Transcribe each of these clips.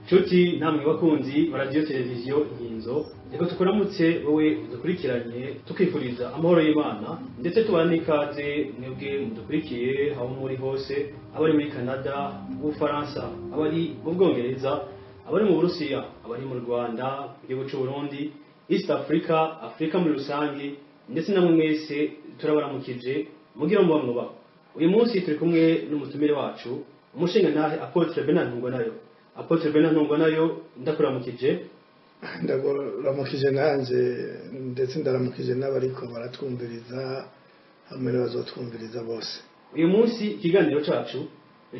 Nshuti namwe bakunzi ba radio televiziyo Inkinzo, reka tukuramutse wowe udukurikiranye, tukifuriza amahoro y'Imana, ndetse tubana n'ikaze mwebwe mudukurikiye aho muri hose, abari muri Canada, mu Bufaransa, abari mu Bwongereza, abari mu Burusiya, abari mu Rwanda, mu gihugu c'u Burundi, East Africa, Afrika muri rusange, ndetse namwe mwese turabaramukije mugira muba mwubaho. Uyu munsi turi kumwe n'umutumire wacu, umushingantahe Apotre Bernard Ntungwanayo. Apotre Bernard Ntungwanayo, ndakuramukije. Ndakuramukije nanje, ndetse ndaramukije n'abariko baratwumviriza hamwe n'abazotwumviriza bose. Uyu munsi ikiganiro cacu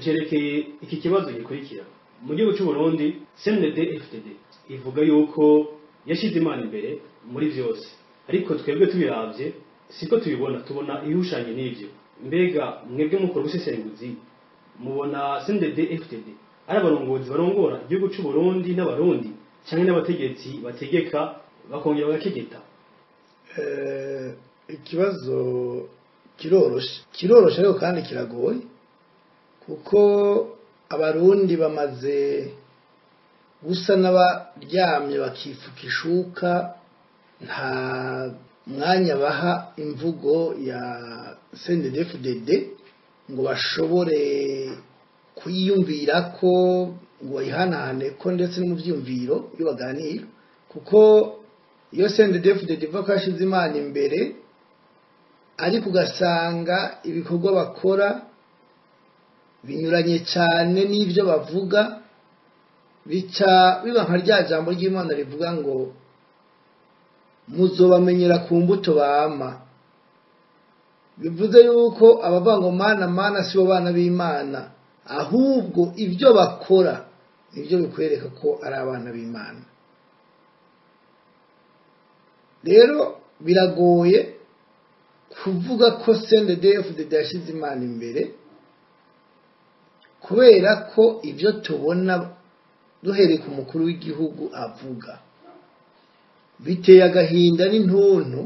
cerekeye iki kibazo gikurikira. Mu gihugu c'u Burundi, CNDD-FDD ivuga yuko yashize Imana imbere muri vyose, ariko twebwe tubiravye siko tubibona, tubona ihushanye n'ivyo. Mbega mwebwe mukora ubusesenguzi, mubona CNDD-FDD ari abarongozi barongora igihugu c'u Burundi n'abarundi, canke n'abategetsi bategeka bakongera bagakegeta? Ikibazo kiroroshe, kiroroshe ariko kandi kiragoye, kuko abarundi bamaze gusa n'abaryamye bakifuka ishuka, nta mwanya baha imvugo ya CNDD-FDD ngo bashobore kuyiyumvira ko ngo bayihanahane ko ndetse no mu vyiyumviro iyo baganira, kuko iyo CNDD-FDD ivuga ko yashize Imana imbere, ariko ugasanga ibikorwa bakora binyuranye cyane n'ibyo bavuga, bica biba nka rya jambo ry'Imana rivuga ngo muzobamenyera ku mbuto bama. Bivuze yuko abavuga ngo mana mana sibo bana b'Imana, ahubwo ibyo bakora nibyo bikwereka ko ari abana b'Imana. Rero biragoye kuvuga ko CNDD-FDD yashize Imana imbere, kubera ko ibyo tubona duhereye ku mukuru w'igihugu avuga biteye agahinda n'intuntu,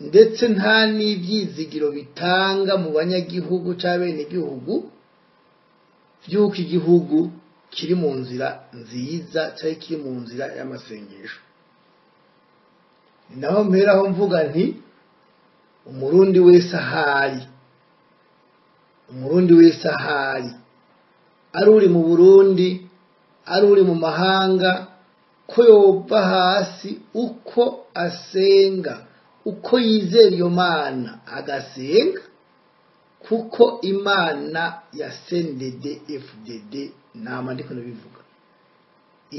ndetse nta n'ibyizigiro bitanga mu banyagihugu cyangwa abenegihugu by'uko igihugu kiri mu nzira nziza cyangwa kiri mu nzira y'amasengesho. Naho mperaho mvuga nti umurundi wese ahari, umurundi wese ahari, ari uri mu Burundi, ari uri mu mahanga, ko yova hasi uko asenga, uko yizera iyo Mana agasenga, kuko Imana ya CNDD-FDD nama ndiko ndabivuga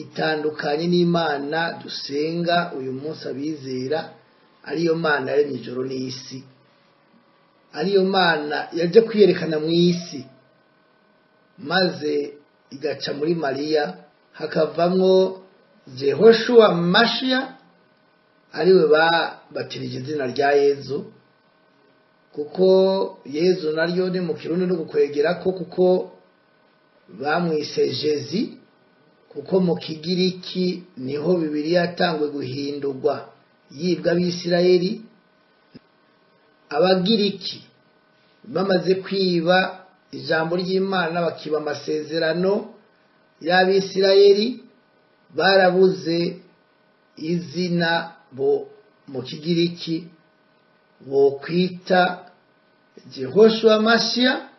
itandukanye n'Imana dusenga uyu munsi abizera, ariyo Mana yaremye ijoro n'isi, ariyo Mana yaje kwiyerekana mu isi maze igaca muri Mariya hakavamwo Jehoshua Mashia, ariwe babatirije izina rya Yezu, kuko Yezu naryo ni mu Kirundi no gukwegera ko, kuko bamwise Jezi, kuko mu Kigiriki niho Bibiliya yatangwe guhindurwa yibwa abisirayeli. Abagiriki bamaze kwiba ijambo ry'Imana bakiba amasezerano y'abisirayeli, barabuze izina bo mu Kigiriki bo kwita Jehoshua Mashia,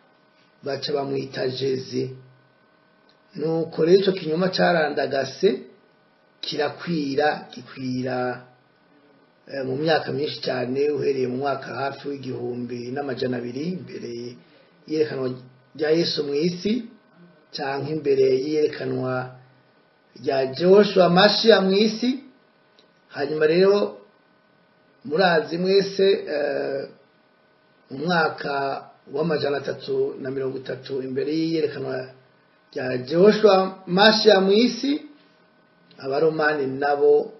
baca bamwita Jezi. Nuko rero ico kinyoma carandagase kirakwira, gikwira mu myaka myinshi cyane, uhereye mu mwaka hafi w'1200 imbere yerekanwa rya Yesu mu isi, canke imbere yerekanwa rya Joshua Mashia mu isi. Hanyuma rero murazi mwese mu mwaka w'330 imbere y'iyerekanwa rya Joshua Mashia mu isi, abaromani nabo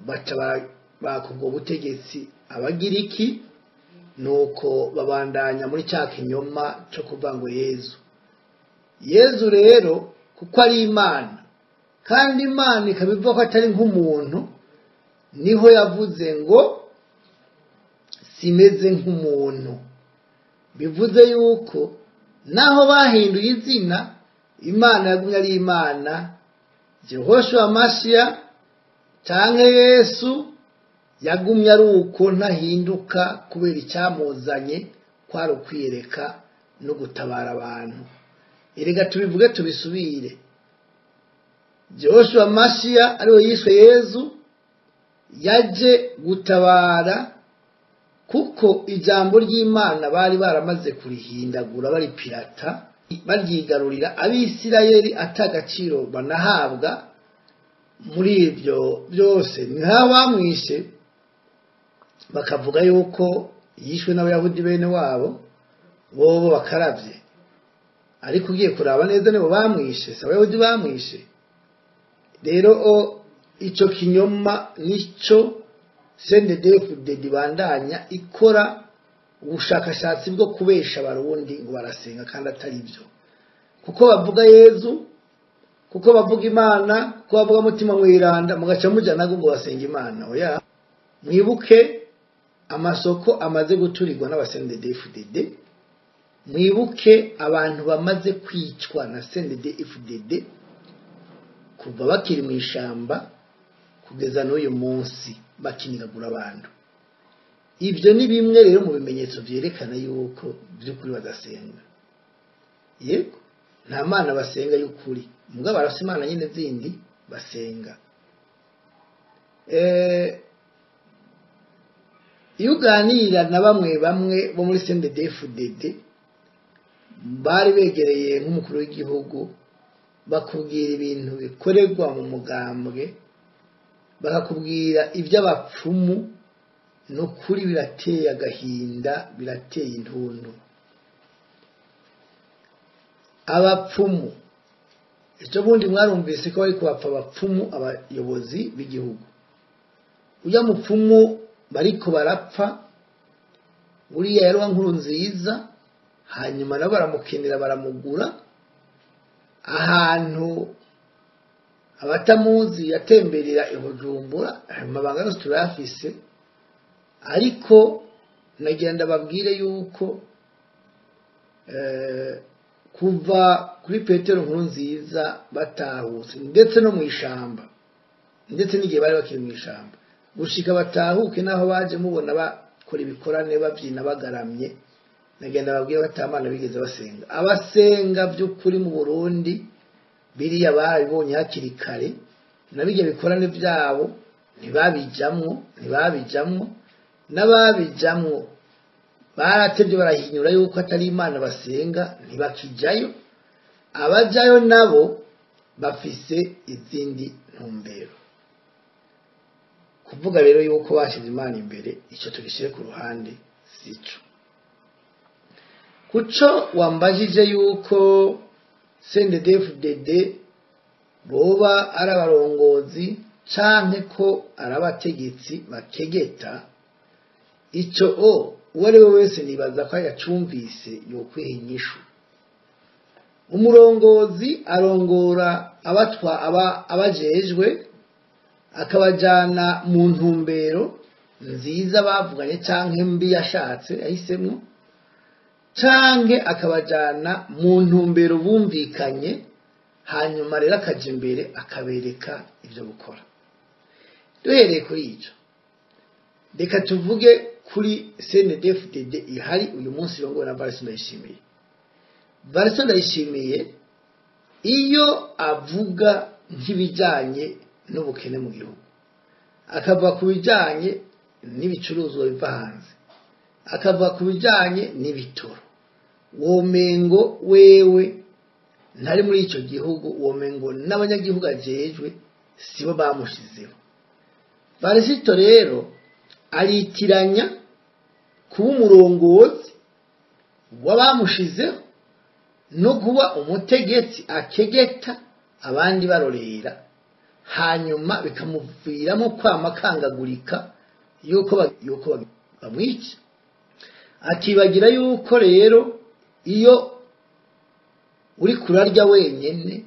baca bakubwo butegetsi abagiriki, nuko babandanya muri cya kinyoma cyo kuvuga ngo Yezu. Yezu rero kuko ari Imana, kandi Imana ikabivuga ko atari nk'umuntu, niho yavuze ngo simeze nk'umuntu. Bivuze yuko naho bahinduye izina, Imana yagumye ari Imana. Jehoshua Mashiya canke Yesu yagumye ari uko, ntahinduka, kubera icyamuzanye kwari ukwiyereka no gutabara abantu. Erega tubivuge tubisubire, Joshua Mashiya ariwe yiswe Yezu yaje gutabara, kuko ijambo ry'Imana bari baramaze kurihindagura, baripirata, baryigarurira Abisirayeli atagaciro banahabwa. Muri ibyo byose niho bamwishe, bakavuga yuko yishwe n'Abayahudi bene wabo, bobo bakaravye. Ariko ugiye kuraba neza, nibo bamwishe, si Abayahudi bamwishe. Rero ico kinyoma nico CNDD-FDD ibandanya ikora ubushakashatsi bwo kubesha Abarundi ngo barasenga kandi atari byo, kuko bavuga Yezu, kuko bavuga Imana, kuko bavuga Mutima Mweranda, mugaca mujana ngo basenga Imana. Oya, mwibuke amasoko amaze guturirwa n'aba CNDD-FDD, mwibuke abantu bamaze kwicwa na CNDD-FDD kuva bakiri mu ishamba kugeza n'uyu munsi, bakinigagura abantu. Ibyo ni bimwe rero mu bimenyetso byerekana yuko by'ukuri badasenga. Yego, nta mana basenga y'ukuri, mugabo barafise imana nyine zindi basenga. Iyo uganira na bamwe bamwe bo muri CNDD-FDD bari begereye nk'umukuru w'igihugu, bakubwira ibintu bikorerwa mu mugambwe, bakakubwira iby'abapfumu. Ni ukuri birateye agahinda, birateye intuntu. Abapfumu, ejo bundi mwarumvise ko bari kubapfa abapfumu, abayobozi b'igihugu. Ujya mupfumu bariko barapfa, uriya yari uwa Nkurunziza, hanyuma nabo baramukenera, baramugura. Ahantu abatamuzi yatemberera i Bujumbura, amabanga yose turayafise. Ariko nagira ndababwire yuko kuva kuri Petero Nkurunziza batahutse, ndetse no mu ishamba, ndetse n'igihe bari bakiri mu ishamba gushika batahuke, naho baje mubona bakora ibikorane babyina bagaramye, nagenda babwire batamana bigeze basenga. Abasenga by'ukuri mu Burundi biriya barabibonye hakiri kare, nabijya bikorane byabo ntibabijamwo, n'ababijamwo baratevye barahinyura yuko atari Imana basenga, ntibakijayo. Abajayo nabo bafise izindi ntumbero. Kuvuga rero yuko bashize Imana imbere, ico tugishyire ku ruhande, sico. Kuco wambajije yuko CNDD-FDD boba ari abarongozi canke ko ari abategetsi bakegeta, ico uwo ari we wese nibaza ko yacumvise yokwiha inyishu. Umurongozi arongora abatwa abajejwe, akabajana mu ntumbero nziza bavuganye canke mbi yashatse yahisemwo, canke akabajana mu ntumbero bumvikanye, hanyuma rero akaja imbere akabereka ivyo gukora. Duhereye kuri ico, reka tuvuge kuri CNDD-FDD ihari uyu munsi irongowe na Valens Ndayishimiye. Valens Ndayishimiye iyo avuga nk'ibijanye n'ubukene mu gihugu, akavuga ku bijanye n'ibicuruzwa biva hanze, akavuga ku bijanye n'ibitoro, womengo wewe ntari muri ico gihugu, womengo n'abanyagihugu ajejwe sibo bamushizeho. Varisito rero aritiranya kuba umurongozi w'abamushizeho no kuba umutegetsi akegeta abandi barorera, hanyuma bikamuviramo kwama akangagurika yuko bamwica. Akibagira yuko rero iyo uri kurarya wenyene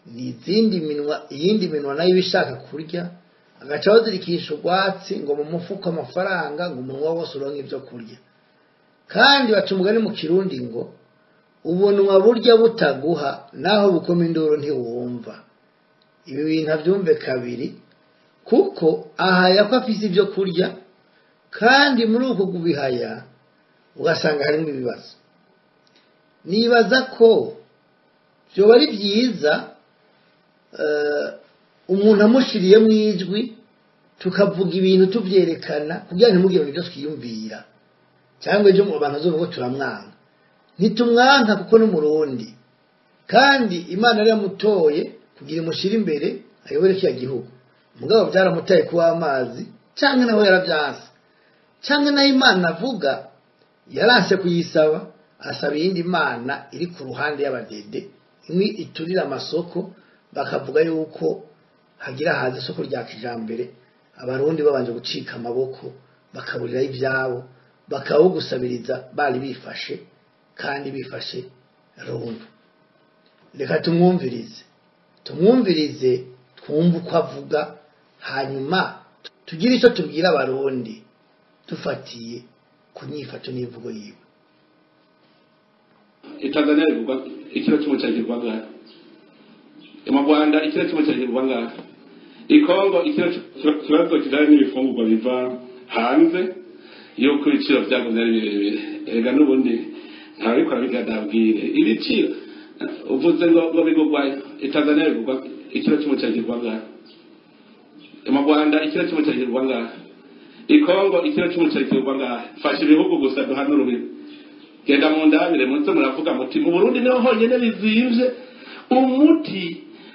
ni izindi minwa, iyindi minwa nayo ibishaka kurya, agaca bazirikisha urwatsi ngo mu mufuko amafaranga, ngo umunwa wose uronke ibyo kurya. Kandi baca umugani mu Kirundi ngo Ubunwa burya butaguha naho bukoma induru ntiwumva. Ibi bintu abyumve kabiri, kuko ahaya ko afise ibyo kurya, kandi muri uko kubihaya ugasanga harimo ibibazo. Nibaza ko byoba ari byiza umuntu amushiriye mu ijwi, tukavuga ibintu tubyerekana kugira ntimugire ibyo twiyumvira cyangwa ibyo mu bantu bazovuga turamwanga. Ntitumwanka kuko n'umurundi, kandi Imana yari yamutoye kugira imushyire imbere ayobore kiriya gihugu. Mugabo byaramutaye kuba amazi, cyangwa nawe yarabyanse, cyangwa nayo Imana avuga yaranse kuyisaba, asaba iyindi mana iri ku ruhande y'abadede, imwe iturira amasoko, bakavuga yuko hagira haza isoko rya kijambere, abarundi babanje gucika amaboko bakaburiraho ibyabo, bakaba gusabiriza bari bifashe kandi bifashe rundu. Reka tumwumvirize twumve uko avuga, hanyuma tugire icyo tubwira abarundi dufatiye ku nyifato n'imvugo yiwe. Tanzania bivugwa ikiro cy'umuceri kigurwa angahe? Mu Rwanda ikiro cy'umuceri kigurwa angahe? I Kongo ikiro kibazo kijanye n'ibifungurwa biva hanze, yuko ibiciro vyagumye ari birebire. Erega n'ubundi ntabikora bigadabwire ibiciro uvuze ngo bigurwayo. I Tanzania bivugwa ikiro cy'umuceri kigurwa angahe? Mu Rwanda ikiro cy'umuceri kigurwa angahe? I Kongo ikiro cy'umuceri kigurwa angahe? Fasha ibihugu gusa duhana urubibi. Genda mu ndabire muze muravuga muti mu Burundi niho honyene bizimvye. Umuti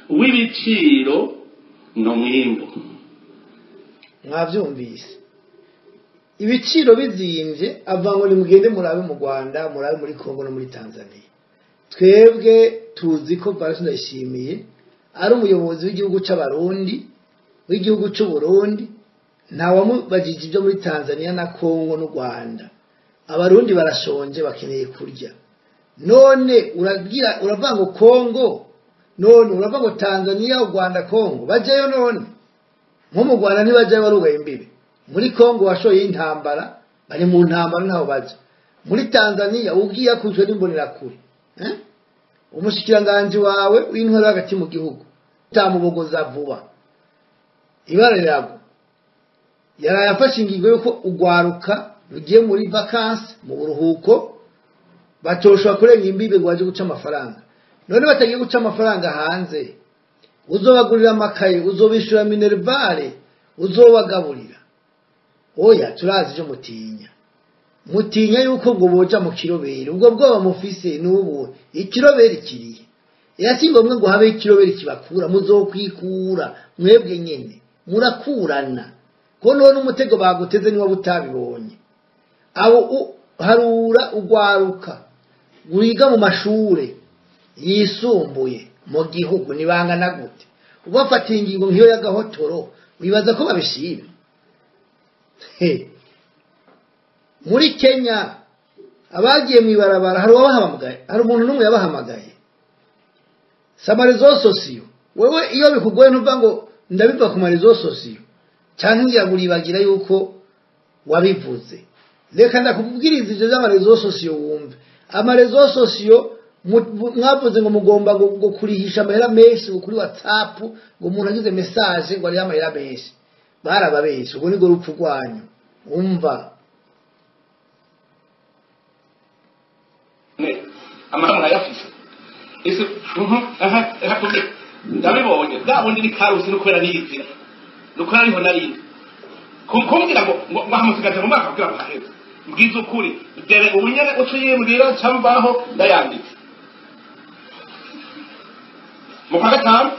w'ibiciro no mwimbo. Mwavyumvise ibiciro bizimvye, ava ngo nimugende murabe mu Rwanda, murabe muri Kongo no muri Tanzania. Twebwe tuzi ko Evariste Ndayishimiye ari umuyobozi w'igihugu c'Abarundi, w'igihugu c'u Burundi. Ntawamubajije ibyo muri Tanzania na Kongo n'u Rwanda. Abarundi barashonje bakeneye kurya. None uragira uravuga ngo Kongo, none uravuga ngo Tanzania, u Rwanda, Kongo bajeyo. None nko mu Rwanda ntibajayo, barugaye imbibe. Muri Kongo washoye intambara, bari mu ntambara ntaho baja. Muri Tanzania ugiye akubiswe n'imbonerakure, umushikiranganji wawe w'intwaro hagati mu gihugu utamubogoza vuba ibara riragwa. Yaraye afashe ingingo yuko ugwaruka rugiye muri vacances, mu buruhuko, batoshobora kurenga imbibe ngo baje guca amafaranga. None batagiye guca amafaranga hanze, uzobagurira amakaye, uzobishura minerval, uzobagaburira? Oya, turazi ivyo mutinya. Mutinya yuko ngo boja mu kiroberi. Ubwo bwoba mufise n'ubu ikiroberi kirihe? Si ngombwa ngo habe ikiroberi kibakura, muzokwikura mwebwe nyene, murakurana. Ko none umutego baguteze niba butabibonye. Abo harura ugwaruka wiga mu mashure yisumbuye mu gihugu nibangana gute? Ubafatiye ingingo nk'iyo y'agahotoro, wibaza ko babishima? Muri Kenya abagiye mw'ibarabara hari uwabahamagaye? Hari umuntu n'umwe yabahamagaye? Sama réseaux sociaux, wewe iyo bikugoye ntuvuga ngo ndabiva ku ma réseaux sociaux, cyangwa ngira ngo uribagira yuko wabivuze. Reka ndakubwiriza ivyo vy'ama réseaux sociaux wumve. Ama réseaux sociaux mwavuze ngo mugomba ngo kurihisha amahera menshi, ngo kuri WhatsApp ngo umuntu agize message ngo ariho amahera menshi. Barababeshe, ubwo nirwo rupfu rwanyu. Umva. Amahera murayafise ese? Aha aha, ndabibonye bwa bundi ni karusi, no kubera niyizira nuko ariho narindi kumbwira ngo ahamusigaje mu mwaka kugira ngo haheze. Mbwiza ukuri dore ubu nyene uco yimbwira cambaho ndayanditse mu kwa gatanu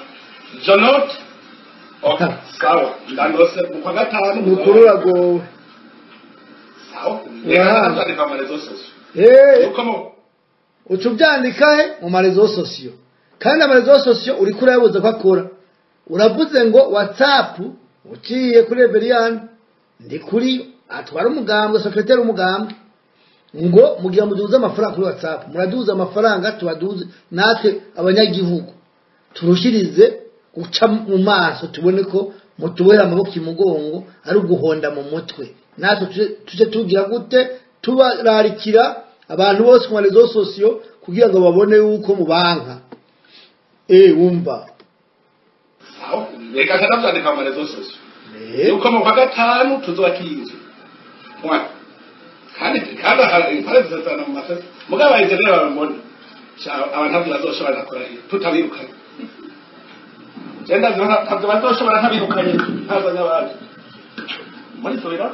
jonot. Okay, sawa, ndandose mu kwa gatanu. Mukuru uragowe. Sawa, reka ndandika mu réseaux sociaux. Nuko mu Uca ubyandika he? Mu ma réseaux sociaux. Kandi ama réseaux sociaux uriko urayabuza ko akora. Uravuze ngo WhatsApp uciye kuri Everiyani ndi kuri atwara umugambwe, secrétaire umugambwe, ngo mugira muduze amafaranga kuri WhatsApp. Muraduza amafaranga, tubaduze natwe abanyagihugu, turushirize guca mu maso, tubone ko mutubohera amaboko imugongo ari uguhonda mu mutwe. Natwe tuje tugira gute? Tubararikira abantu bose ku marezo sosiyo kugira ngo babone yuko mubanka. Wumva reka ndavyandika mu marezo sosiyo yuko mu kwa gatanu tuzoba kiyinzu kandi kandi impare zizana mu masasi mugabo abayenjeniyeri babibona abantu ntabyo bazoshobora nakora tutabirukanye ntabyo bazoshobora ntabirukanye ntazanye abandi muri subira.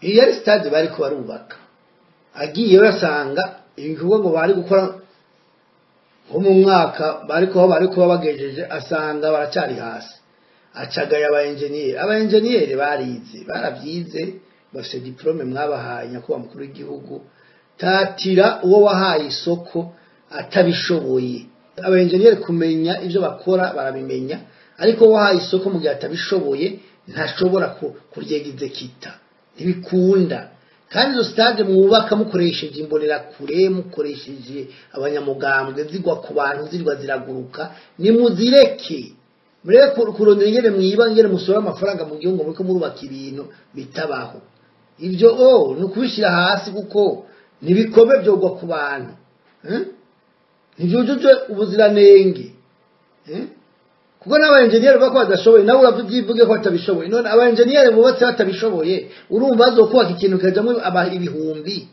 Iyo ari stade bariko barubaka agiye urasanga ibikorwa ngo bari gukora nko mu mwaka bariko babagejeje asanga baracyari hasi. Acagaye aba enjeniyeri barize, barabyize, bafite diplome mwabahaye nyakubahwa mukuru w'igihugu. Tatira uwo wahaye isoko atabishoboye. Aba enjeniyeri kumenya ibyo bakora barabimenya, ariko uwo wahaye isoko mu gihe atabishoboye ntashobora kuryegizekita, ntibikunda. Kandi izo stade mwubaka mukoresheje imbonerakure, mukoresheje abanyamugambwe, zigwa ku bantu, zirwa ziraguruka, nimuzireke. Mureke kurondera ingene mwiba, ingene musora amafaranga mu gihugu, muriko murubaka ibintu bitabaho. Ibyo ni ukubishyira hasi kuko ntibikome, byogwa ku bantu, ntibyujuje ubuziranenge, Kuko n'abayenjeniyeri bavuga ko badashoboye, nawe urabyivuge ko batabishoboye. None abayenjeniyeri bubatse batabishoboye, urumva bazokubaka ikintu kikajamwo ibihumbi,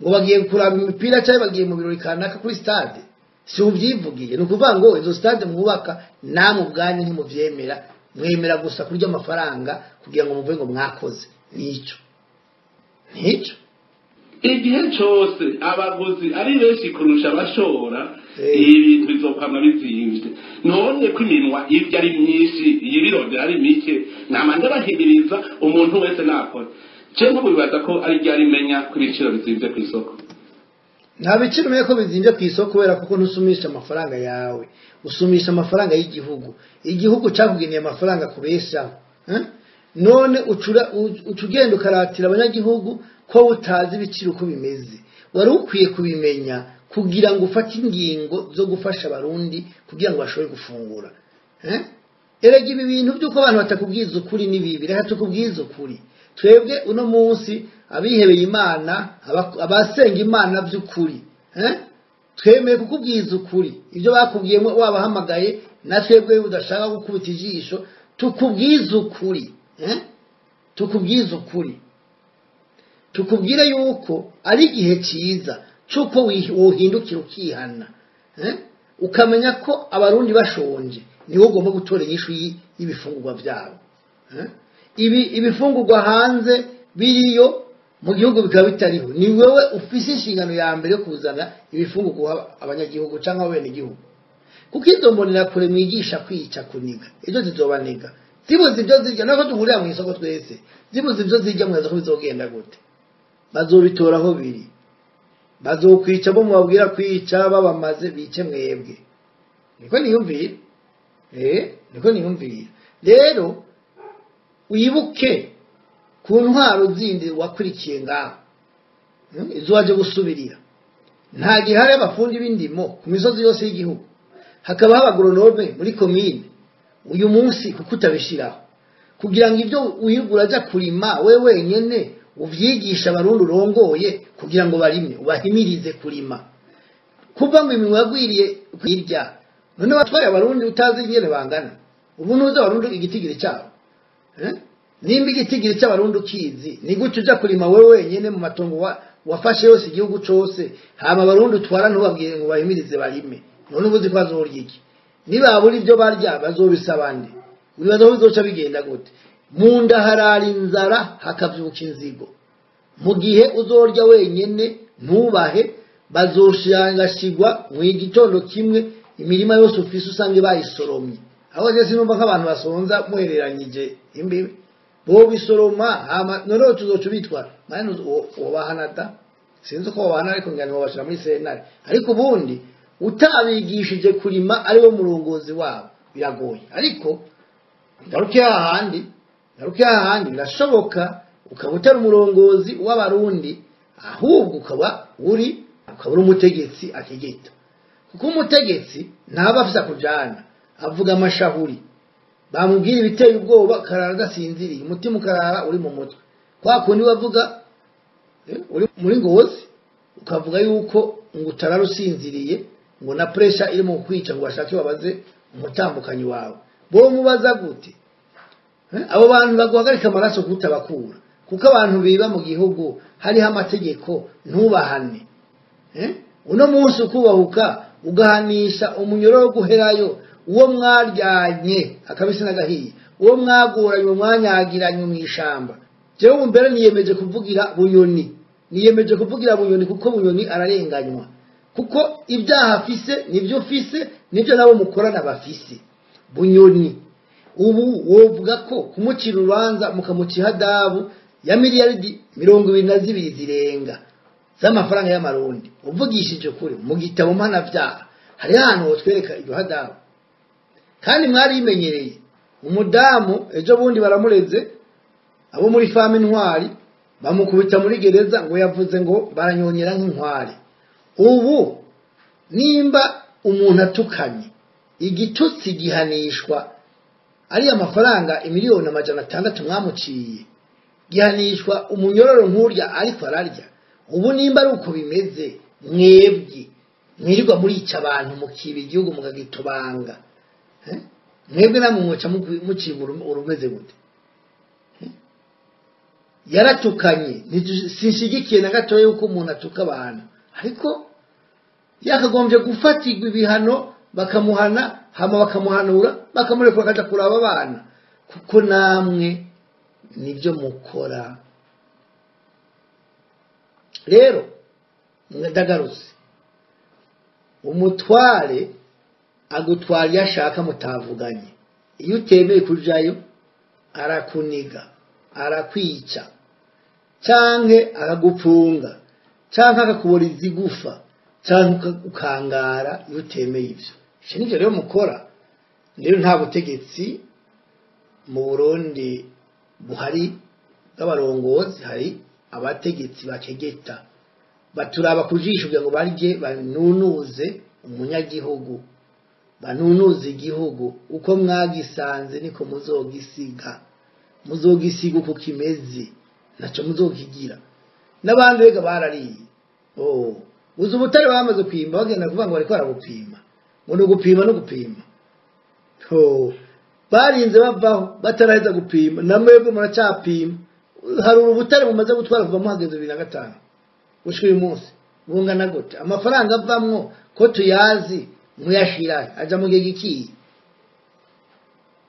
ngo bagiye kuraba imipira cyangwa bagiye mu birori kanaka kuri stade? Si ubyivugiye? Ni ukuvuga ngo izo stade mwubaka namwe ubwanyu ntimuvyemera, mwemera gusa kurya amafaranga kugira ngo muvuge ngo mwakoze. Nico nico. Igihe cose abaguzi ari benshi kurusha abashora, ibintu bizokwama bizimvye. None ko iminwa ivyo ari myinshi, iyibirondera ari mike, nama ndabahimiriza umuntu wese nakora. Je nkubibaza ko ari ryari menya ko ibiciro bizimvye kw'isoko? Nta biciro umenye ko bizimvye ku isoko, kubera kuko ntusumisha amafaranga yawe, usumisha amafaranga y'igihugu. Igihugu cyakugeneye amafaranga kubeshaho, eh? None uca ugenda ukaratira abanyagihugu ko utazi ibiciro uko bimeze. Wari ukwiye kubimenya kugira ngo ufate ingingo zo gufasha Abarundi kugira ngo bashobore gufungura, eh? Erega ibi bintu by'uko abantu batakubwiza ukuri ni bibi. Reka tukubwize ukuri. Twebwe uno munsi abihebeye Imana, abasenga Imana by'ukuri, eh? Twemeye kukubwiza ukuri. Ibyo bakubwiye wabahamagaye, na twebwe udashaka gukubita ijisho, tukubwize ukuri, eh? Tukubwize ukuri, tukubwire yuko ari igihe cyiza cy'uko wohindukira ukihana, eh? Ukamenya ko Abarundi bashonje niwo ugomba gutora inyishu y'ibifungurwa byabo, eh? Ibi ibifungurwa hanze biriyo, mu gihugu bikaba bitariho. Ni wewe ufise inshingano ya mbere yo kuzana ibifungurwa guha abanyagihugu cyangwa abenegihugu, kuko izo mbonerakure mwigisha kwica, kuniga, ejo zizobaniga zibuze ibyo zirya. Nako duhurira mu isoko twese, zibuze ibyo zirya, mwaza ko bizogenda gute? Bazobitora aho biri, bazokwica bo mubabwira kwica, babamaze bice mwebwe. Niko niyumvira, niko niyumvira. Rero wibuke ku ntwaro zindi wakurikiye ngaho, izo waje gusubirira, nta gihe hari abafundi b'indimo ku misozi yose y'igihugu, hakaba haba agronome muri komine. Uyu munsi kuko utabishyiraho kugira ngo ibyo wirirwa urajya kurima we wenyene uvyigisha Abarundi urongoye kugira ngo barime, ubahimirize kurima, kuva ngo iminwa yagwiriye kwirya. None watwaye Abarundi utazi ingene bangana? Ubu ntuzi Abarundi igitigiri cyabo, eh? Nimba igitigiri cy'Abarundi ukizi, ni gute uja kurima wewe wenyene mu matongo wafashe yose, igihugu cose, hama Abarundi utwara ntubabwire ngo bahimirize barime? None ubuzi ko bazorya iki? Nibabura ibyo barya bazobisaba nde? Wibaza ko bizoca bigenda gute? Mu nda harara inzara, hakavyuka inzigo. Mu gihe uzorya wenyene ntubahe, bazoshangashigwa mu gitondo kimwe, imirima yose ufise usange bayisoromye. Aho je sinumva nk'abantu basonza muhereranyije imbibe bo bisoroma, hama noneho tuzoca bitwara mane wobahana da. Sinzi uko wobahana, ariko ngira ngo muri sentare. Ariko ubundi utabigishije kurima ari wo murongozi wabo biragoye. Ariko ngaruke hahandi, ngaruke hahandi, birashoboka ukaba utari umurongozi w'Abarundi, ahubwo ukaba uri umutegetsi akigita, kuko umutegetsi ntaba afise akujana, avuga amashahuri, bamubwira ibiteye ubwoba akarara adasinziriye, umutima ukarara uri mu mutwe. Kwa kundi wavuga uri muri Ngozi ukavuga yuko ngo utararusinziriye, ngo na pressure iri mu kwica, ngo bashake babaze umutambukanyi wawe. Bo mubaza gute? Abo bantu baguhagarika amaraso kutabakura, kuko abantu biba mu gihugu hariho amategeko ntubahane. Uno munsi ukubahuka ugahanisha umunyororo wo guherayo uwo mwaryanye akabisi n'agahiye, uwo mwaguranye, uwo mwanyagiranye mu ishamba. Jewe mbere niyemeje kuvugira Bunyoni, niyemeje kuvugira Bunyoni kuko Bunyoni ararenganywa, kuko ibyaha afise nibyo ufise, nibyo nabo mukorana bafise. Bunyoni ubu wovuga ko kumucira urubanza mukamuca ihadabu ya miliyaridi 22 zirenga z'amafaranga y'amarundi, uvugishije kure mu gitabo mpanavyaha hari ahantu hotwereka iryo hadabu. Kandi mwarimenyereye umudamu ejo bundi baramureze abo muri fame Intwari, bamukubita muri gereza ngo yavuze ngo baranyonyera nk'inkware. Ubu nimba umuntu atukanye, igitutsi gihanishwa ari amafaranga 600,000,000 mwamuciye, gihanishwa umunyororo nkurya ariko ararya. Ubu nimba ari uko bimeze, mwebwe mwirirwa murica abantu mukiba igihugu mukagitobanga, mwebwe namwe mwoca mucibura urumeze gute? Yaratukanye, sinshigikiye na gatoya yuko umuntu atuka abantu, ariko yakagombye gufatirwa ibihano, bakamuhana, hama bakamuhanura, bakamurekura akaja kuraba abana, kuko namwe nibyo mukora. Rero ndagarutse, umutware agutwara iyo ashaka mutavuganye, iyo utemeye kujayo arakuniga, arakwica, canke akagupfunga, canke akakubora izigufa, canke ukangara iyo utemeye ivyo. Ivyo nivyo rero mukora. Rero nta butegetsi mu Burundi buhari bw'abarongozi, hari abategetsi bakegeta baturaba kujisho kugira ngo barye, banunuze umunyagihugu, banunuze igihugu. Uko mwagisanze niko muzogisiga, muzogisiga uko kimeze, naco muzokigira. N'abandi bega barariye. Oh, uzi ubutare bamaze kwimba bagenda kuvuga ngo bariko barabupima, ngo ni ugupima no gupima. Oh, barinze bavaho bataraheza gupima, na mwebwe muracapima. Hari ubutare bumaze gutwara kuva muhageze 2005 gushika uyu munsi, bungana gute? Amafaranga avamwo ko tuyazi muyashira aja mu gihe gikiye.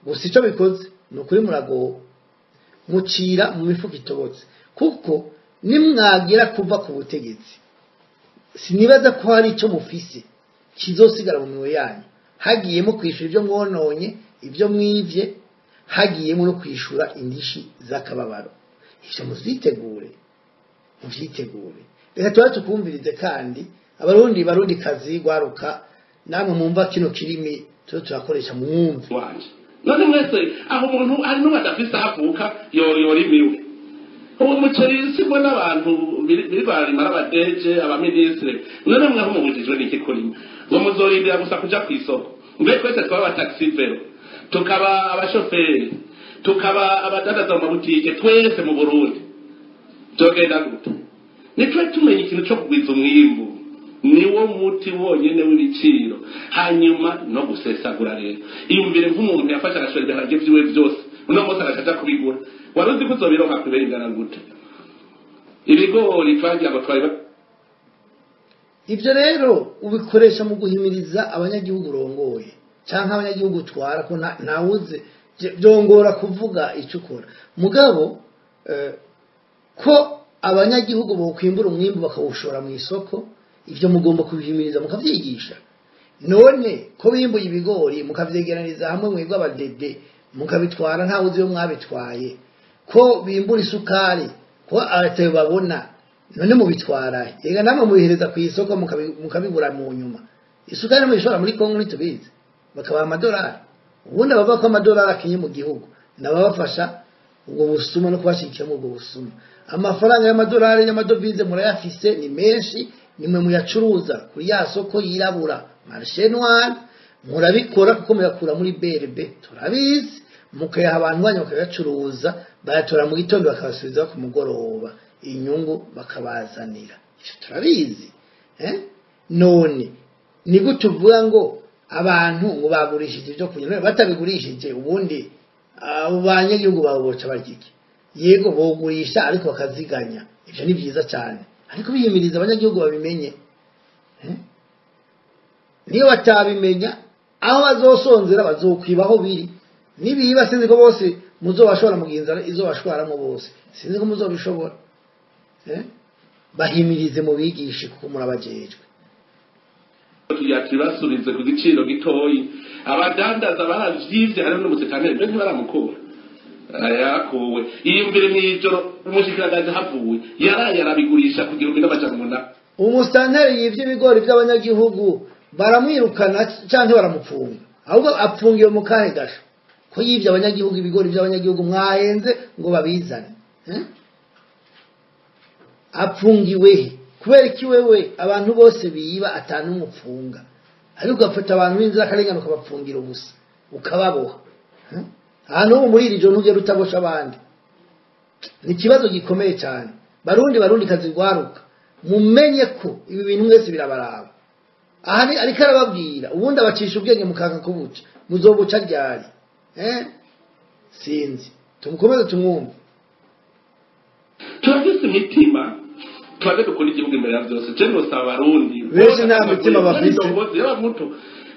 Gusa ico bikoze ni ukuri muragowe, mucira mu mifuko itobotse, kuko nimwagira kuva ku butegetsi sinibaza ko hari ico mufise kizosigara mu minwe yanyu. Hagiyemo kwishura ibyo mwononye, ibyo mwivye, hagiyemo no kwishura indishi z'akababaro. Ivyo muvyitegure, muvyitegure. Reka tuba tukumvirize kandi abarundi, barundi kazi gwaruka, namwe mumva kino kirimi tuba turakoresha mwumve. Wanje none mwese aho umuntu hari n'uwo adafise aho avuka yorimiwe. Uwo muceri sibwo n'abantu biri bararima, abadeje, abaminisitiri, none mweho mubujijwe n'iki kurima? Ngo muzorindira gusa kuja kw'isoko? Mbe twese twaba abataxi vero, tukaba abashoferi, tukaba abadandaza mu mabutike, twese mu Burundi vyogenda gute? Nitwe tumenya ikintu co kugwiza umwimbu, niwo muti wonyene w'ibiciro, hanyuma no gusesagura. Rero iyumvire nk'umuntu yafashe agashora ibiharage vyiwe vyose, uno munsi agaca aja kubigura, wari uzi ko uzobironka kubera ingana gute? Ibigori twagira ngo twari Ivyo rero ubikoresha mu guhimiriza abanyagihugu urongoye canke abanyagihugu utwara, ko ntawuze byongora kuvuga ico ukora. Mugabo ko abanyagihugu bokwimbura umwimbu bakawushora mu isoko, ivyo mugomba kubihimiriza mukavyigisha. None ko bimbuye ibigori mukavyegeraniriza hamwe mwebwe abadede mukabitwara ntawuzi iyo mwabitwaye, ko bimbura isukari ko abatayo babona, none mubitwara ega namwe mubihereza ku isoko mukabigura mu nyuma. Isukari muyishora muri Kongo ntitubizi, bakabaha amadolari. Ubundi abavuga ko amadolari akenye mu gihugu nababafasha ubwo busuma no kubashigikira muri ubwo busuma. Amafaranga y'amadolari y'amadovize murayafise ni menshi, nimwe muyacuruza kuri ya soko yirabura marché noir, murabikora kuko muyakura muri BRB turabizi, Mukayaha abantu banyu bakayacuruza, bayatora mu gitondo bakabasubiza ku mugoroba, inyungu bakabazanira. Ivyo turabizi. None ni gute uvuga ngo abantu ngo bagurishije ibyo kunywa? None batabigurishije ubundi abo banyagihugu baboca barya iki? Yego bogurisha ariko bakaziganya, ivyo ni vyiza cyane, ariko biyimiriza abanyagihugu babimenye. Niyo batabimenya aho bazosonzera bazokwibaho biri. Nibiba sinzi ko bose muzobashora mu ginzara izobashwaramo bose, sinzi ko muzobishobora. Bahimirize mu bigishe kuko murabajejwe. Tubasubize ku giciro gitoyi. Abadandaza baravyivye, hariho n'umusekanteri mbere ntibaramukura, yakuwe iyumvire mw'ijoro umushikiranganji havuye yaraye arabigurisha ku 1800. Umusitanteri yivye ibigori by'abanyagihugu baramwirukana canke baramupfunga? Ahubwo apfungiwe mu kahe gasho ko yivye abanyagihugu ibigori by'abanyagihugu mwahenze ngo babizane? Apfungiwe he? Kubera iki wewe abantu bose biba atanumupfunga, ariko ugafata abantu b'inzirakarengane ukabapfungira ubusa ukababoha? Ahantu ho muri iri joro ntugera utabosha abandi. Ni ikibazo gikomeye cyane. Barundi, barundi kazi rwaruka, mumenye ko ibi bintu mwese birabaraba. Aha ni ariko arababwira, ubundi abacisha ubwenge mukanka kubuca. Muzobuca ryari? Sinzi, tumukomeze tumwumve. Turafise imitima, tubaze dukunda igihugu imbere ya byose. Je nosaba Abarundi Benshi nta mitima bafise. Yaba muto,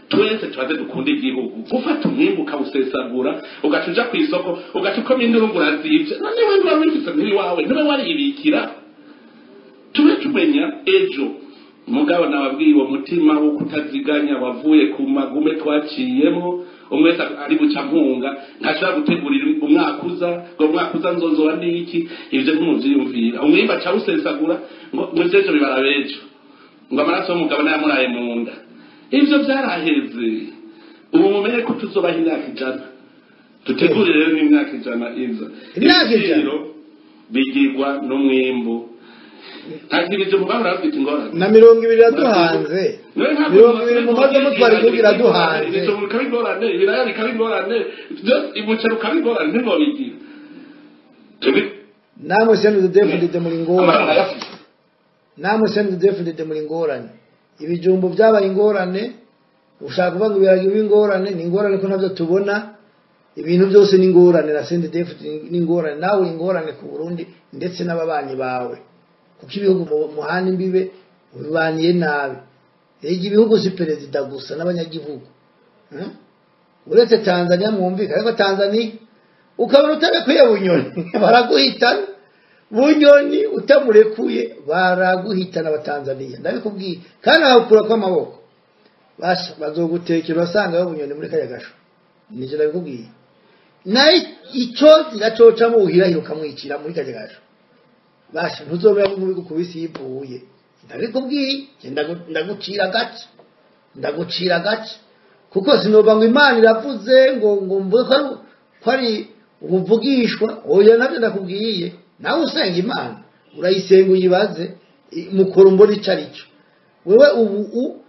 twese tubaze dukunda igihugu. Gufata umwimbu ukawusesagura, ugaca uja kw'isoko ugaca ukoma induru ngo urazivye, none we niba wifise ntiri wawe, niwe waribikira. Tube tumenya ejo. Mugabo nababwiye, uwo mutima wo kutaziganya wavuye ku magume twaciyemo. Umwe wese ari buca mpunga, ntashobora gutegurira umwaka uza ngo umwaka uza nzozoba n'iki. Ivyo ntimuvyiyumvira. Umwimbu aca awusesagura ngo ngo bibara bejo, ngo amaraso y'umugabo nayamuraye mu nda. Ivyo vyaraheze. Ubu mumenye ko tuzobaho imyaka 100. Dutegure rero n'imyaka 100 iza. Imyaka 100. Ibiciro bigirwa n'umwimbu. Nta kintu mugabo urafite ingorane. Na 20 iraduhanze, 20 mumaze mutwara igihugu iraduhanze. Ibijumbu bikaba ingorane, ibiraya bikaba ingorane, byose, umuceri ukaba ingorane, ntibobigira. Namwe CNDD-FDD muri Amahanga ngorane. Ayafise. Namwe CNDD-FDD muri ngorane. Ibijumbu byabaye ingorane, ushaka kuvuga ngo ibiragi b'ingorane ni ingorane ko ntabyo tubona. Ibintu byose ni ingorane, na CNDD-FDD ni ingorane, nawe uri ingorane ku Burundi ndetse n'ababanyi bawe, kuko ibihugu muhana imbibe ubibaniye nabi. Ega ibihugu si perezida gusa n'abanyagihugu. Uretse Tanzania mwumvika, ariko Tanzania ukabona utarekuye Bunyoni baraguhitana. Bunyoni utamurekuye baraguhitana abatanzania, ndabikubwiye, kandi bakakura kw'amaboko. Basha bazogutekera basanga Bunyoni muri kariya gasho, nivyo ndabikubwiye. Nayo ico ziracocamo uhirahira ukamwicira muri kariya gasho. Basha ntuzomera nk'ubigukubise yivuye, ndabikubwiye. Nje ndagucira agace, ndagucira agace, kuko sinova ngo Imana iravuze ngo mvuge ko ari ubuvugishwa. Oya, nabyo ndakubwiye. Nawe usenga Imana, urayisenga uyibaze mukoro mbona ico ari cyo. Wewe ubu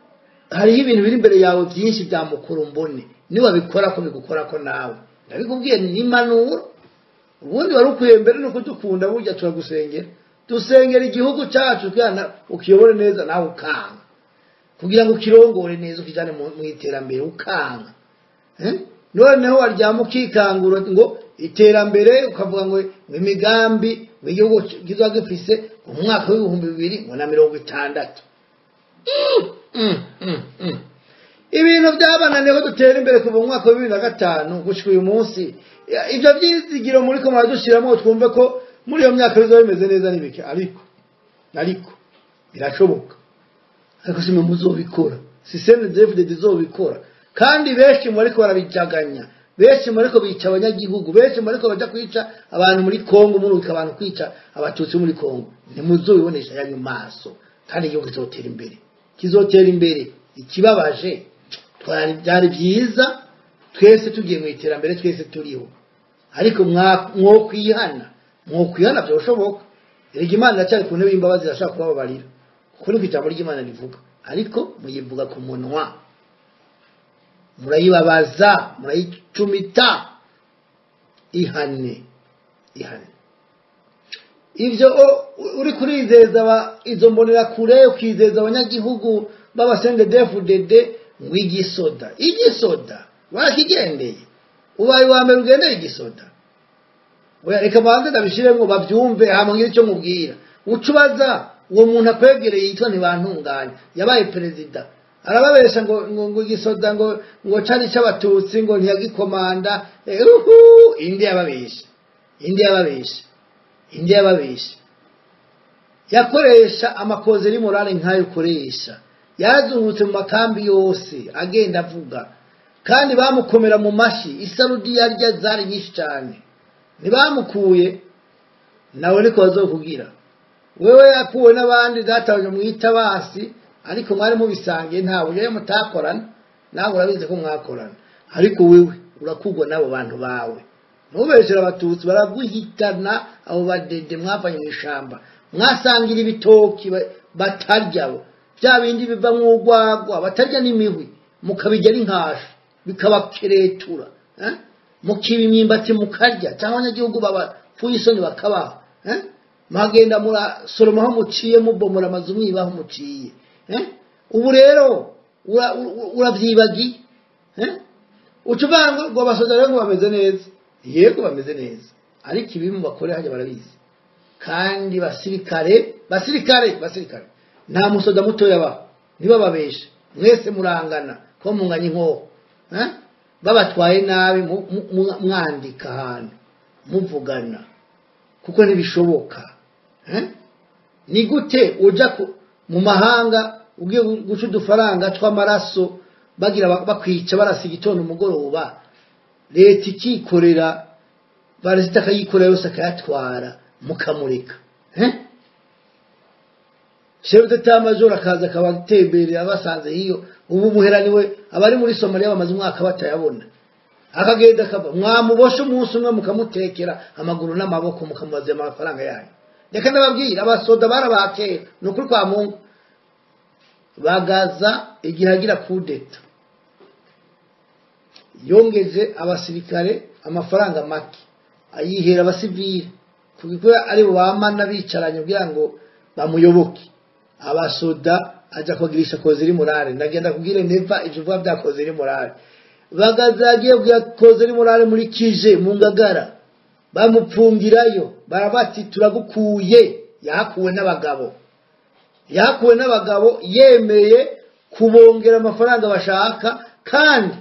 hariho ibintu biri imbere yawe byinshi bya mukoro mbone, niwabikora ko bigukora ko nawe. Ndabikubwiye, ni impanuro. Ubundi wari ukwiye mbere no kudukunda. Burya turagusengera, dusengera igihugu cyacu kugira ukiyobore neza, nawe ukanga kugira ngo ukirongore neza ukijyane mu iterambere, ukanga. Noneho waryama ukikangura ngo iterambere, ukavuga ngo imigambi ngo igihugu kizoba gifise mu mwaka w'2060. Ibintu byabananiye ko dutera imbere kuva mu mwaka wa 2005 gushika uyu munsi. Ibyo byizigiro muri ko muradushiramo twumve ko muri iyo myaka bizoba bimeze neza n'ibiki, ariko birashoboka, ariko si mwe muzobikora, si CNDD-FDD izobikora. Kandi benshi mu bariko barabijaganya, benshi mu bariko bica abanyagihugu, benshi mu bariko baja kwica abantu muri Kongo, murungika abantu kwica abatutsi muri Kongo, ntimuzobibonesha yanyu maso. Kandi igihugu kizotera imbere, kizotera imbere. Ikibabaje, byari byiza twese tugiye mu iterambere, twese turiho, ariko mwokwihana, mwokwihana byoshoboka. Erega Imana iracyari ku ntebe y'imbabazi, irashaka kubababarira, kuko niko ijambo ry'Imana rivuga. Ariko muyivuga ku munwa, murayibabaza, murayicumita. Ihane, ihane. Ivyo uri kurizeza izo mbonera kure, ukizeza abanyagihugu b'abasendedefudede ngo igisoda, igisoda warakigendeye, ubaye uwa mbere ugendeye igisoda. Oya, reka banze ndabishiremwo bavyumve, hama ngire ico mubwira. Ucubaza uwo muntu akwegereye yitwa Ntibantunganya, yabaye perezida, arababesha ngo ngo igisoda ngo cari c'abatutsi, ngo ntiyagikomanda. Uhu, indi yababesha, indi yababesha, indi yababesha. Yakoresha amakoze y'imorale nkayo ukoresha, yarazungutse mu makambi yose agenda avuga, kandi bamukomera mu mashi. Isarudi yarya zari nyinshi cyane, ntibamukuye nawe niko bazokugira wewe. Yakuwe n'abandi databanje mwita basi, ariko mwari mubisangiye, nta buryo mutakorana, nawe urabizi ko mwakorana, ariko wewe urakugwa n'abo bantu bawe. Ntubeshere abatutsi, baraguhitana. Abo badede mwavanye mu ishamba, mwasangira ibitoki batarya, bya bindi biva mu rwagwa batarya n'imihwi, mukabirya n'inkasha bikabakeretura, mukiba imyimbati mukarya, cyangwa abanyagihugu babapfuye isoni bakabaha, mwagenda murasoroma aho muciye, mubomora amazu, mwiba aho muciye. Ubu rero urabyibagiye, uca uvuga ngo abasoda rero ngo bameze neza. Yego bameze neza, ariko ibi mu bakore hajya barabizi. Kandi basirikare, basirikare, basirikare, nta musoda mutoya baho, ntibababeshe, mwese murangana ko munganya inkoho. Babatwaye nabi mwandika ahantu muvugana, kuko ntibishoboka. Ni gute uja mu mahanga ugiye guca udufaranga tw'amaraso, bagira bakwica, barasa igitondo umugoroba, leta ikikorera, barazita akayikorera yose akayatwara, mukamureka? Chef d'état major akaza akabatemberera abasanze hiyo. Ubu muheraniwe abari muri Somalia bamaze umwaka batayabona, akagenda akava, mwamuboshe umunsi umwe mukamutekera amaguru n'amaboko, mukamubaza amafaranga yanyu. Reka ndababwira, abasoda barabakera, ni ukuri kwa Mungu. Bagaza igihe agira kudeta yongeje abasirikare amafaranga make, ayihera abasivile, kuko ari bo bamana bicaranye kugira ngo bamuyoboke. Abasoda aja kugirisha causerie morale. Ndagenda kubwire neva ivyo vuga bya causerie morale. Bagaza yagiye kugira causerie morale muri kije mu Ngagara, bamupfungirayo, barabati turagukuye. Yahakuwe n'abagabo, yahakuwe n'abagabo, yemeye kubongera amafaranga bashaka, kandi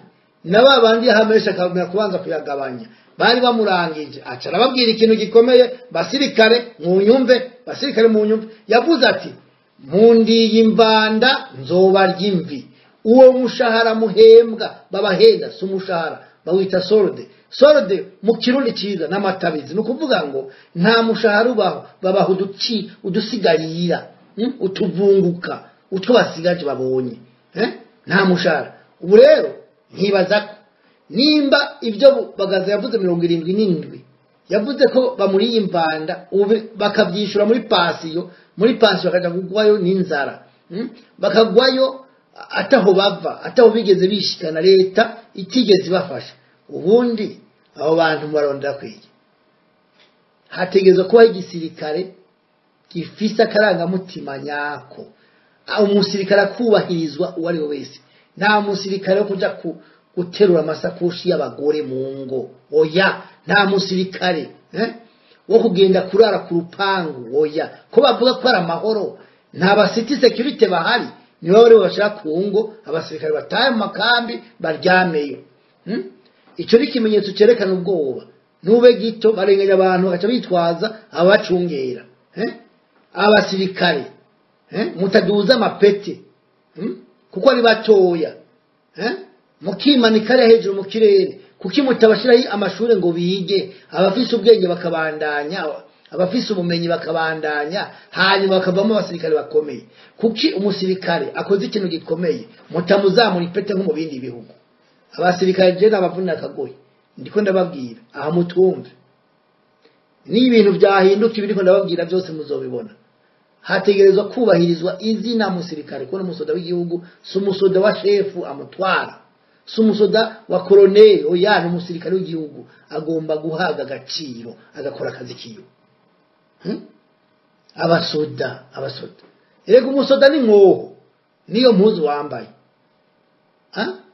na ba bandi yahamesha akamenya kubanza kuyagabanya, bari bamurangije. Aca arababwira ikintu gikomeye: "Basirikare munyumve, basirikare munyumve." Yavuze ati: "Mundiye imvanda nzobarya imvi. Uwo mushahara muhembwa babahenda si umushahara, bawita solde." Solde mu Kirundi cyiza n'amatabizi, ni ukuvuga ngo nta mushahara ubaho, babaha uduci udusigarira, utuvunguka, utwo basigaje babonye, nta mushahara. Ubu rero nkibaza ko nimba ibyo Bagaza yavuze 77, yavuze ko bamuriye imvanda, ubu bakabyishyura muri pansiyo, muri pansiyo bakajya kugwayo n'inzara, bakagwayo ataho bava, ataho bigeze bishikana, leta itigeze ibafasha. Ubundi abo bantu barondera kwiga, hategerezwa kubaho igisirikare gifise akarangamutima nyako, umusirikare akubahirizwa uwo ari we wese. Nta musirikare wo kuja guterura amasakoshi y'abagore mu ngo, oya. Nta musirikare wo kugenda kurara ku rupangu, oya. Ko bavuga ko ari amahoro, nta ba city security bahari? Nibo bari bashaka ku ngo, abasirikare bataye mu makambi baryameyo. Ico ni ikimenyetso cyerekana ubwoba nube gito. Barenganya abantu bagaca bitwaza ababacungera, Abasirikare, mutaduza amapete, Kuko ari batoya, Mukimanika ari hejuru mu kirere, kuki mutabashiraho amashuri ngo bige, abafise ubwenge bakabandanya, abafise ubumenyi bakabandanya, hanyuma bakavamo abasirikare bakomeye? Kuki umusirikare akoze ikintu gikomeye mutamuzamura ipete nko mu bindi bihugu? Abasirikare je n'abavunira akagohe, ndiko ndababwira aha mutumve. Ni ibintu byahinduka, ibiriko ndababwira byose muzobibona. Hategerezwa kubahirizwa izina musirikare, kubona umusoda w'igihugu si umusoda wa shefu amutwara, Si umusoda wa koroneli, oya, ni umusirikare w'igihugu, agomba guhabwa agaciro, agakora akazi kiwe. Abasoda, erega umusoda ni nkoho, niyo mpuzu wambaye.